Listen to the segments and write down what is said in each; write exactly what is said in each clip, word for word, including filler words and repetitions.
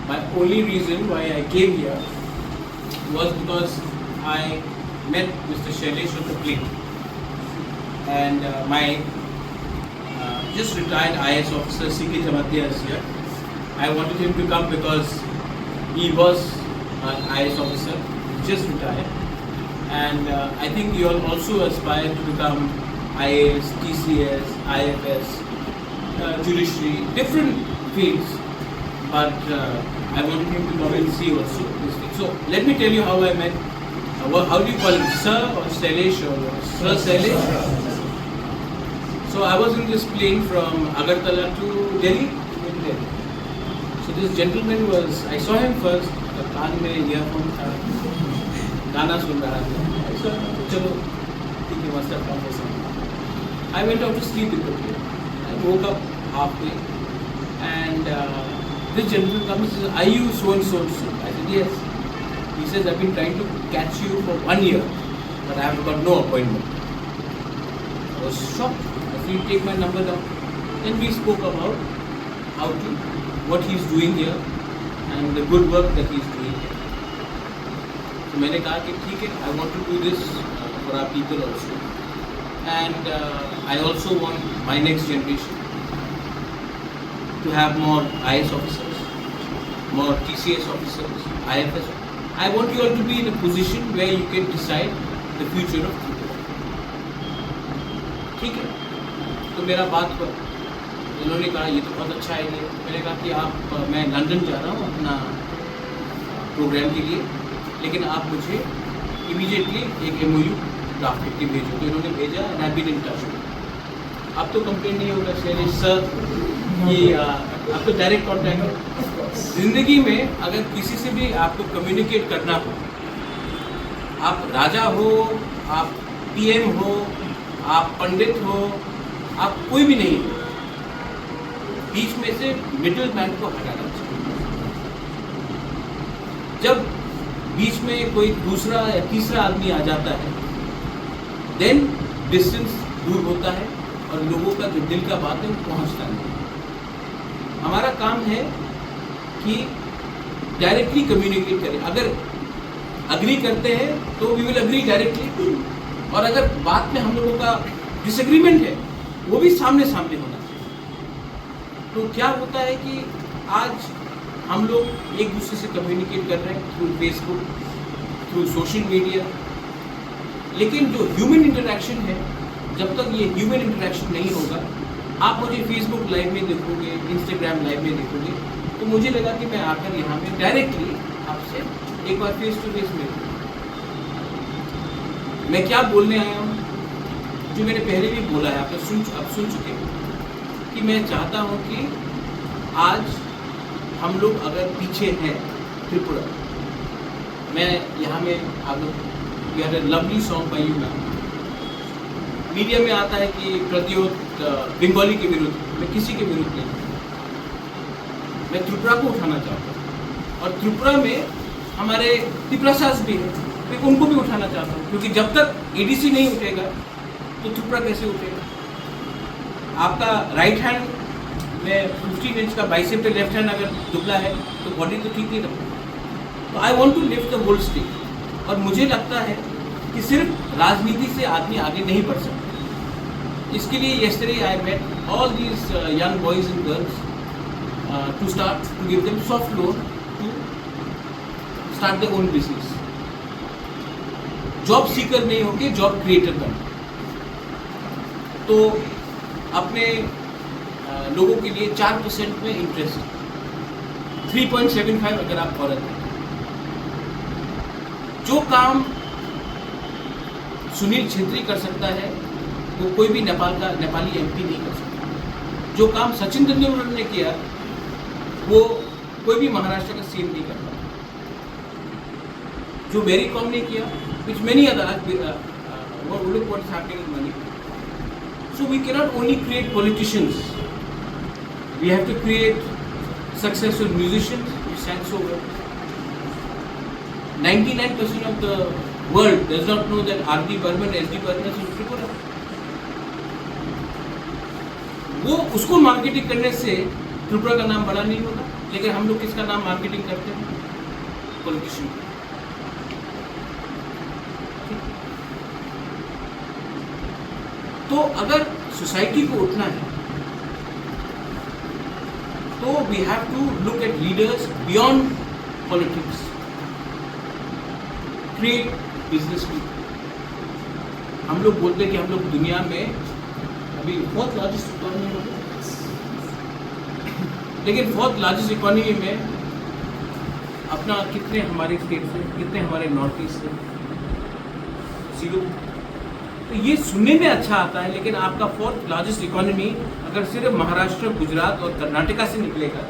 My only reason why I came here was because I met Mister Shailesh on the plane, and uh, my uh, just retired I A S officer C K Jamatia is here. I wanted him to come because he was an I A S officer, he just retired, and uh, I think you all also aspire to become I A S, T C S, I F S, uh, judiciary, different fields. But uh, I wanted him to come and see also this thing. So let me tell you how I met. Uh, wha- how do you call him, sir or Sailesh or what? Sir Sailesh? So I was in this plane from Agartala to Delhi. In Delhi. So this gentleman was, I saw him first. कान में ईयरफोन था, गाना सुन रहा था. I saw him, चलो ठीक है, must have come for something. I went out to sleep in the plane. I woke up halfway, and uh, this gentleman comes and says, "Are you so and so and so?" I said, "Yes." He says, "I've been trying to catch you for one year, but I have got no appointment." I was shocked. I said, "You take my number down." Then we spoke about how to, what he's doing here, and the good work that he's doing here. तो मैंने कहा कि ठीक है, I want to do this for our people also, and uh, I also want my next generation to have more I A S officers, more T C S officers, I F S. I want you all to be in a position where you can decide the future of Tripura. ठीक है, तो मेरा बात हुआ, उन्होंने कहा ये तो बहुत अच्छा आइडिया है। मैंने कहा कि आप, मैं लंदन जा रहा हूँ अपना प्रोग्राम के लिए, लेकिन आप मुझे इमीडिएटली एक एमओयू ड्राफ्ट करके भेजो। तो इन्होंने भेजा, and I've been in touch with. अब तो कंप्लेन नहीं होगा शैलेश सर कि आ, अब तो डायरेक्ट कॉन्टैक्ट है। जिंदगी में अगर किसी से भी आपको कम्युनिकेट करना हो, आप राजा हो, आप पीएम हो, आप पंडित हो, आप कोई भी नहीं हो, बीच में से मिडिल मैन को हटाना चाहिए। जब बीच में कोई दूसरा या तीसरा आदमी आ जाता है, देन डिस्टेंस दूर होता है और लोगों का जो दिल का बात है वो पहुंचता नहीं। हमारा काम है कि डायरेक्टली कम्युनिकेट करें। अगर अग्री करते हैं तो वी विल अग्री डायरेक्टली, और अगर बात में हम लोगों का डिसएग्रीमेंट है वो भी सामने सामने होना चाहिए। तो क्या होता है कि आज हम लोग एक दूसरे से कम्युनिकेट कर रहे हैं through Facebook, through social media, लेकिन जो ह्यूमन इंटरेक्शन है, जब तक ये ह्यूमन इंटरेक्शन नहीं होगा, आप मुझे फेसबुक लाइव में देखोगे, इंस्टाग्राम लाइव में देखोगे, तो मुझे लगा कि मैं आकर यहाँ पे डायरेक्टली आपसे एक बार फेस टू फेस मिलूँ। मैं क्या बोलने आया हूँ, जो मैंने पहले भी बोला है, आप सुन, आप सुन चुके हो कि मैं चाहता हूँ कि आज हम लोग अगर पीछे हैं त्रिपुरा, मैं यहाँ में, आप लोग, you had a lovely song by you, ma'am. Media में आता है कि प्रतिरोध, अ, बंगाली के विरुद्ध, मैं किसी के विरुद्ध नहीं, मैं त्रिपुरा को उठाना चाहता हूँ। और त्रिपुरा में हमारे तिप्रासास भी है, मैं उनको भी उठाना चाहता हूँ, क्योंकि जब तक एडीसी नहीं उठेगा तो त्रिपुरा कैसे उठेगा? आपका राइट हैंड में फिफ्टीन इंच का बाइसेप है, लेफ्ट हैंड अगर दुबला है तो बॉडी तो ठीक नहीं लगता। तो I want to lift the whole state। और मुझे लगता है कि सिर्फ राजनीति से आदमी आगे नहीं बढ़ सकता। इसके लिए yesterday I met all these young boys and girls to start to give them soft loan to start their own business। Job seeker नहीं होके जॉब क्रिएटर बने। तो अपने अ, लोगों के लिए चार परसेंट में interest, three point seven five अगर आप फॉरेन, जो काम सुनील छेत्री कर सकता है, वो कोई भी नेपाल का, नेपाली एमपी नहीं कर सकता। जो काम सचिन तेंदुलकर ने किया, वो कोई भी महाराष्ट्र का सीएम नहीं कर पाता। जो मेरी कॉम ने किया, which many other, uh, uh, what, look what is happening in Manipur. So we cannot only create politicians, we have to create successful musicians who sang so well. Ninety-nine percent of the world does not know that RD Burman, SD Burman is from Tripura. वो उसको मार्केटिंग करने से त्रिपुरा का नाम बड़ा नहीं होगा, लेकिन हम लोग किसका नाम मार्केटिंग करते हैं? पॉलिटिशियन। तो अगर सोसाइटी को उठना है, तो we have to look at leaders beyond politics, create business people. हम लोग बोलते हैं कि हम लोग दुनिया में अभी बहुत लार्जेस्ट इकोनॉमी हो गया, लेकिन बहुत लार्जेस्ट इकोनॉमी में अपना कितने हमारे स्टेट से, कितने हमारे नॉर्थ ईस्ट से, जीरो। तो ये सुनने में अच्छा आता है, लेकिन आपका फोर्थ लार्जेस्ट इकोनॉमी अगर सिर्फ महाराष्ट्र, गुजरात और कर्नाटका से निकलेगा,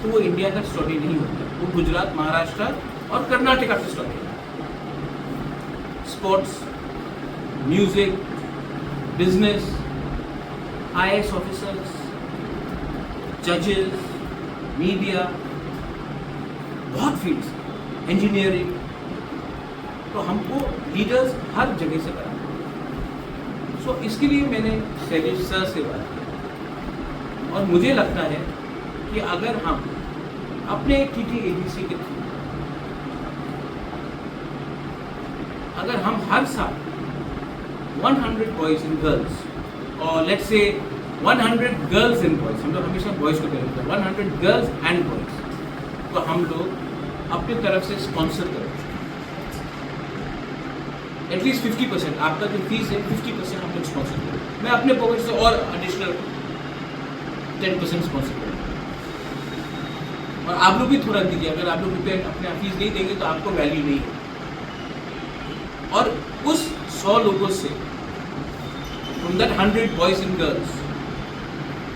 तो वो इंडिया का स्टोरी नहीं होता। वो गुजरात, महाराष्ट्र और कर्नाटका से स्टोरी है। Sports, music, business, IAS officers, जजेस, मीडिया, बहुत फील्ड्स, इंजीनियरिंग। तो हमको लीडर्स हर जगह से बनाना है। सो इसके लिए मैंने शैलेश सर से बात की और मुझे लगता है कि अगर हम अपने टीटीएडीसी के थ्रू, अगर हम हर साल हंड्रेड बॉयज एंड गर्ल्स, और let's say hundred girls and boys, हम लोग हमेशा बॉयज को पहले, हंड्रेड गर्ल्स एंड बॉयज को हम लोग अपनी तरफ से स्पॉन्सर करें, एटलीस्ट फिफ्टी परसेंट आपका जो फीस है, फिफ्टी परसेंट हम लोग स्पॉन्सर करें। मैं अपने पॉकेट से और एडिशनल टेन परसेंट स्पॉन्सर करूँगा। और आप लोग भी थोड़ा दीजिए। अगर आप लोग रुपये अपने फीस नहीं देंगे, तो आपको वैल्यू नहीं है। और उस सौ लोगों से, from that hundred boys and girls,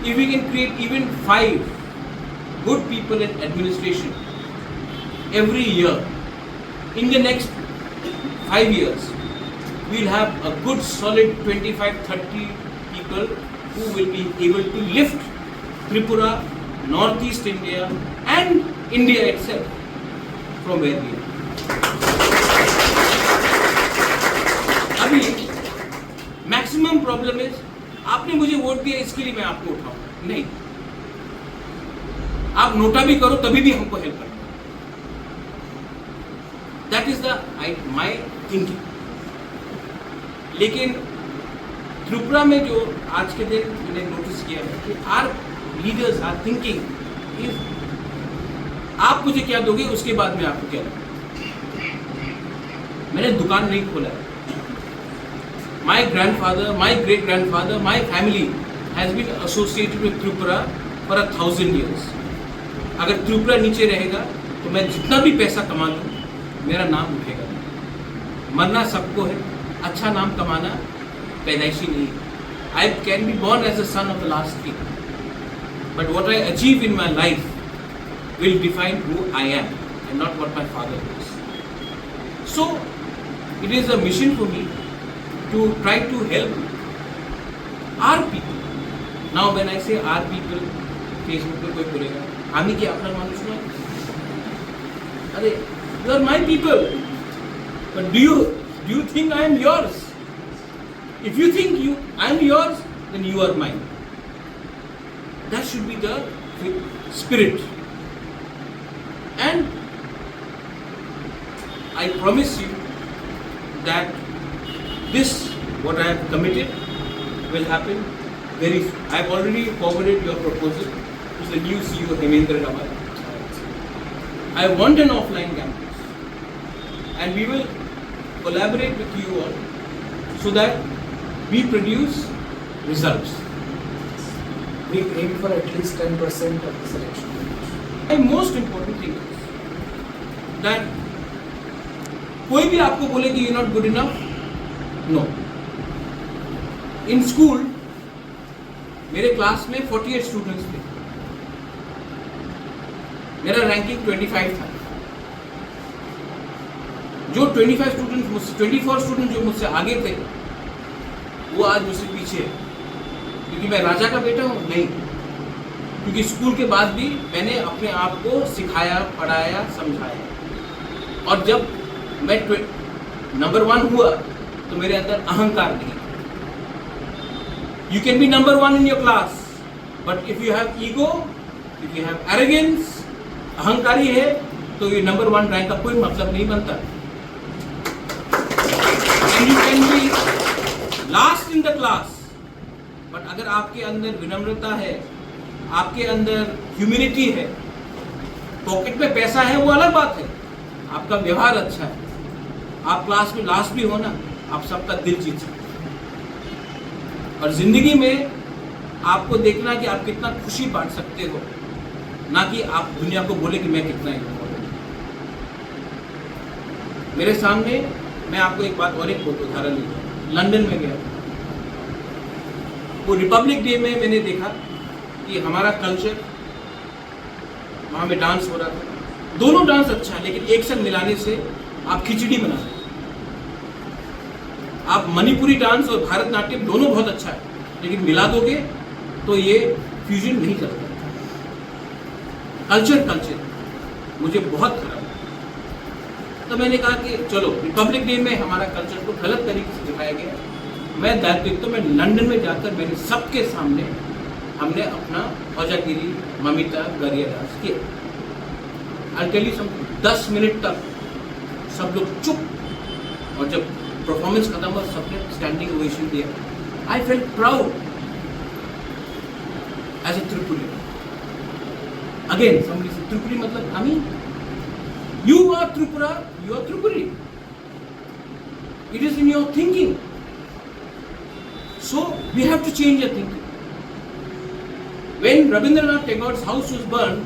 if we can create even five good people in administration every year, in the next five years, we'll have a good solid twenty-five, thirty people who will be able to lift Tripura, Northeast India, and India itself from where we are. अभी maximum problem is, आपने मुझे वोट दिया, इसके लिए मैं आपको उठाऊंगा, नहीं। आप नोटा भी करो, तभी भी हमको हेल्प करना। That is the, I, my thinking. लेकिन त्रिपुरा में जो आज के दिन मैंने नोटिस किया है कि our leaders are thinking is, आप मुझे क्या दोगे, उसके बाद मैं आपको क्या दूंगा। मैंने दुकान नहीं खोला है। My grandfather, my great grandfather, my family has been associated with Tripura for a thousand years. अगर त्रिपुरा नीचे रहेगा, तो मैं जितना भी पैसा कमा लूँ, मेरा नाम उठेगा। मरना सबको है, अच्छा नाम कमाना पैदाइशी नहीं है। I can be born as a son of the last king, but what I achieve in my life will define who I am and not what my father was. So, it is a mission for me to try to help our people. Now, when I say our people, Facebook पे कोई बोलेगा, "আমি কি আপনার মানুষ নয়?" अरे, you are my people, but do you, do you think I am yours? If you think you, I am yours, then you are mine. That should be the spirit. And I promise you that this, what I have committed, will happen very soon. I have already forwarded your proposal to the new C E O, Hemendra Nawal. I want an offline campus, and we will collaborate with you all so that we produce results. We aim for at least ten percent of the selection. The most important thing is that कोई भी आपको बोले कि you are not good enough, no. In school, मेरे क्लास में forty eight students थे, मेरा ranking twenty five था। जो ट्वेंटी फ़ाइव स्टूडेंट मुझसे, ट्वेंटी फ़ोर स्टूडेंट जो मुझसे आगे थे, वो आज मुझसे पीछे है। क्योंकि मैं राजा का बेटा हूँ? नहीं, क्योंकि स्कूल के बाद भी मैंने अपने आप को सिखाया, पढ़ाया, समझाया। और जब मैं नंबर वन हुआ, तो मेरे अंदर अहंकार नहीं। You can be number one in your class, but if you have ego, you have arrogance, अहंकारी है, तो ये नंबर वन रैंक का कोई मतलब नहीं बनता। And you can be last in the class, but अगर आपके अंदर विनम्रता है, आपके अंदर ह्यूमिलिटी है, पॉकेट में पैसा है, वो अलग बात है, आपका व्यवहार अच्छा है, आप क्लास में लास्ट भी हो ना, आप सबका दिल जीत सकते हैं। और जिंदगी में आपको देखना कि आप कितना खुशी बांट सकते हो, ना कि आप दुनिया को बोले कि मैं कितना इम्पोर्टेंट हूँ। मेरे सामने, मैं आपको एक बात और एक उदाहरण देता हूँ। लंदन में गया, वो रिपब्लिक डे में मैंने देखा कि हमारा कल्चर, वहाँ में डांस हो रहा था, दोनों डांस अच्छा है, लेकिन एक साथ मिलाने से आप खिचड़ी बना रहे हो। आप मणिपुरी डांस और भरतनाट्यम दोनों बहुत अच्छा है, लेकिन मिला दोगे तो ये फ्यूजन नहीं चलता। कल्चर, कल्चर मुझे बहुत खराब लगा। तो मैंने कहा कि चलो, रिपब्लिक डे में हमारा कल्चर को गलत तरीके से दिखाया गया। मैं दायित्व, तो मैं लंदन में जाकर मैंने सबके सामने, हमने अपना ओजागिरी, ममिता, गरिया डांस किया। आई टेल यू समथिंग, दस मिनट तक सब लोग चुप, और जब परफॉर्मेंस खत्म हुआ, सबने स्टैंडिंग ओवेशन दिया। I felt proud as a Tripuri. Again, Tripuri मतलब हमी। You are Tripura, you are Tripuri. It is in your thinking. So we have to change your thinking. When Rabindranath Tagore's house was burned,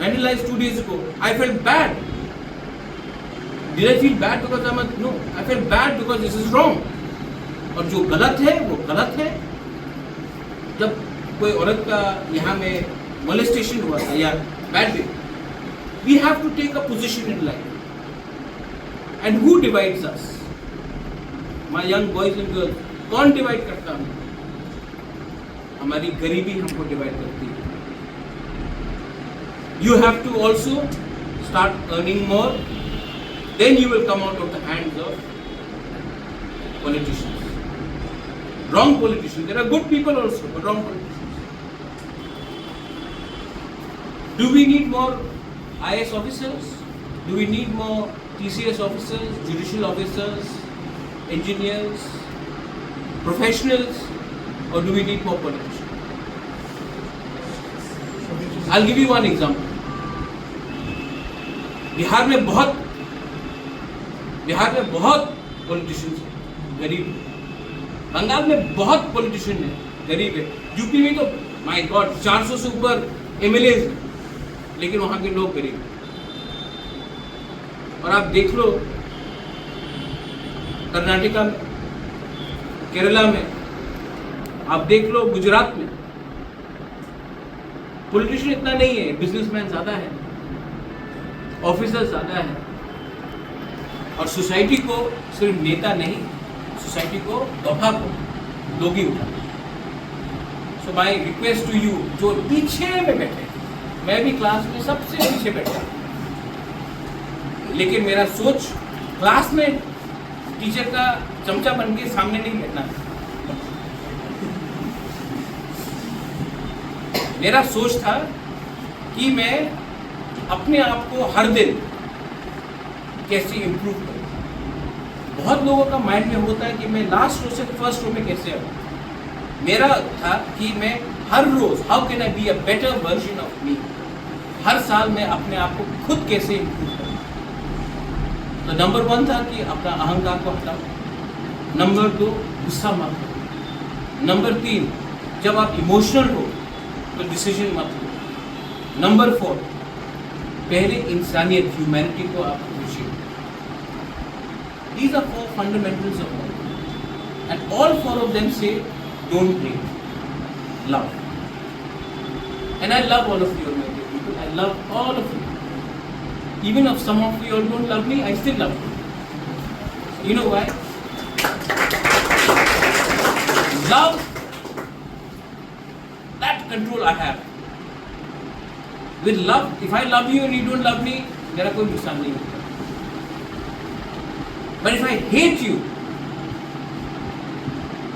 vandalized two days ago, I felt bad. Did I feel bad because I'm a, no, I felt bad because this is wrong. और जो गलत है वो गलत है। जब कोई औरत का यहाँ में मोलेस्टेशन हुआ था या bad, we have to take a position in life. And who divides us? My young boys and girls, कौन डिवाइड करता है? हमारी गरीबी हमको डिवाइड करती है। You have to also start earning more, then you will come out of the hands of politicians. Wrong politicians. There are good people also, but wrong politicians. Do we need more I A S officers? Do we need more T C S officers, judicial officers, engineers, professionals, or do we need more politicians? I'll give you one example. Bihar में बहुत, बिहार में बहुत पॉलिटिशियंस है, गरीब है। बंगाल में बहुत पॉलिटिशियन है, गरीब है। यूपी में तो, माय गॉड, चार सौ से ऊपर एमएलए हैं, लेकिन वहाँ के लोग गरीब हैं। और आप देख लो, कर्नाटका में, केरला में, आप देख लो, गुजरात में, पॉलिटिशियन इतना नहीं है, बिजनेसमैन ज्यादा है, ऑफिसर ज्यादा है। और सोसाइटी को सिर्फ नेता नहीं, सोसाइटी को, गफा को लोग ही उठाते हैं। So my request to you, जो पीछे में बैठे, मैं भी क्लास में सबसे पीछे बैठा, लेकिन मेरा सोच क्लास में टीचर का चमचा बन के सामने नहीं बैठना। मेरा सोच था कि मैं अपने आप को हर दिन कैसे इम्प्रूव करूँ। बहुत लोगों का माइंड में होता है कि मैं लास्ट रो से फर्स्ट रो में कैसे आऊँ। मेरा था कि मैं हर रोज, how can I be a better version of me? हर साल मैं अपने आप को खुद कैसे इम्प्रूव करूँ। तो नंबर वन था कि अपना अहंकार को हटाओ। नंबर दो, गुस्सा मत करो। नंबर तीन, जब आप इमोशनल हो तो डिसीजन मत लो। नंबर फोर, पहले इंसानियत, ह्यूमैनिटी को आप appreciate. These are four fundamentals of life. And all four of them say, don't hate, love. And I love all of you, my dear people. I love all of you. Even if some of you all don't love me, I still love you. You know why? Love, that control I have. With love, if I love you and you don't love me, मेरा कोई नुकसान नहीं होता। But if I hate you,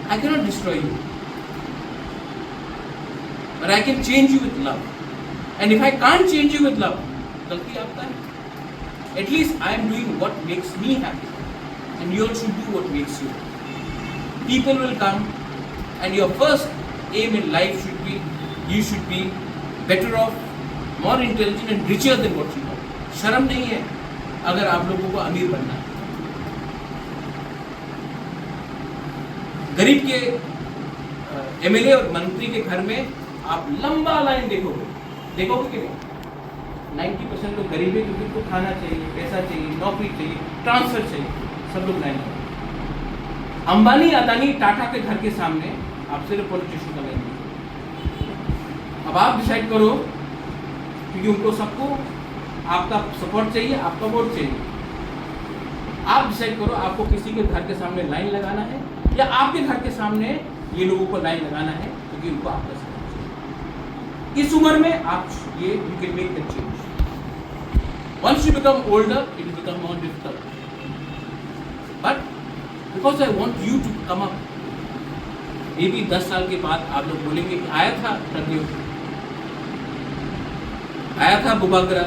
I cannot destroy you. But I can change you with love. And if I can't change you with love, गलती आपका है. At least I am doing what makes me happy, and you all should do what makes you. People will come, and your first aim in life should be, you should be better off, more intelligent and richer than what you are. शर्म नहीं है अगर आप लोगों को अमीर बनना है. गरीब के एमएलए और मंत्री के घर में आप लंबा लाइन देखोगे, देखोगे कि नहीं? नाइन्टी परसेंट लोग गरीब है क्योंकि उनको खाना चाहिए, पैसा चाहिए, नौकरी चाहिए, ट्रांसफर चाहिए, सब लोग लाइन में. अंबानी, अदानी, टाटा के घर के सामने आप सिर्फ पॉलिटिशियन का लाइन देखोगे. अब आप डिसाइड करो, क्योंकि उनको सबको आपका सपोर्ट चाहिए, आपका वोट चाहिए. आप डिसाइड करो, आपको किसी के घर के सामने लाइन लगाना है या आपके घर के सामने ये लोगों को लाइन लगाना है, क्योंकि उनको आपका सपोर्ट चाहिए. इस उम्र में आप ये, you can make the change. Once you become older, it will become more difficult. But because I want you to come up, maybe दस साल के बाद आप लोग बोलेंगे कि आया था प्रद्युत, आया था बुबागरा,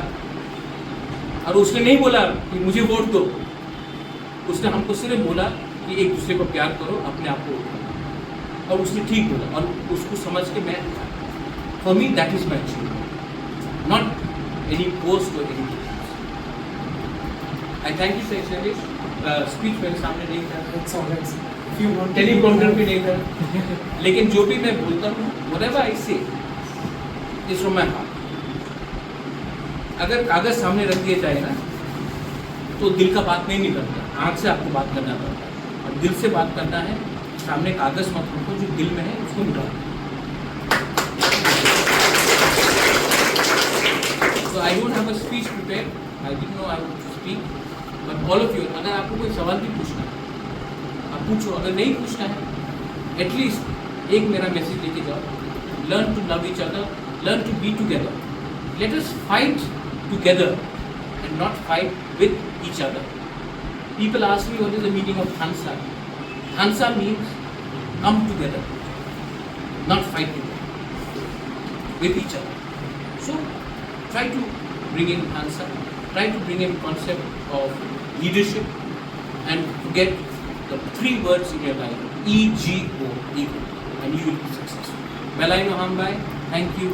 और उसने नहीं बोला कि मुझे वोट दो, उसने हमको सिर्फ बोला कि एक दूसरे को प्यार करो, अपने आप को उठाओ, और उसने ठीक बोला और उसको समझ के मैं, for me that is my achievement, not any post or anything. I thank you, Shailesh. Speech मेरे सामने नहीं था, It's alright, sir. If you want to teleprompter भी नहीं था, लेकिन जो भी मैं बोलता हूँ, whatever I say is from my heart. अगर कागज सामने रख दिया जाए ना, तो दिल का बात नहीं निकलता, आँख से आपको बात करना पड़ता है. और दिल से बात करना है, सामने कागज मत रखो, जो दिल में है उसको निकालो. So I don't have a speech prepared. I didn't know I would speak. But all of you, अगर आपको कोई सवाल भी पूछना है, आप पूछो. अगर नहीं पूछना है, एटलीस्ट एक मेरा मैसेज लेके जाओ. Learn to love each other, learn to be together. Let us fight together and not fight with each other. People ask me what is the meaning of Hansa. Hansa means come together, not fight together with each other. So try to bring in Hansa, try to bring in concept of leadership, and forget the three words in your life, E G O, ego, and you will be successful. Belai no hambai, thank you,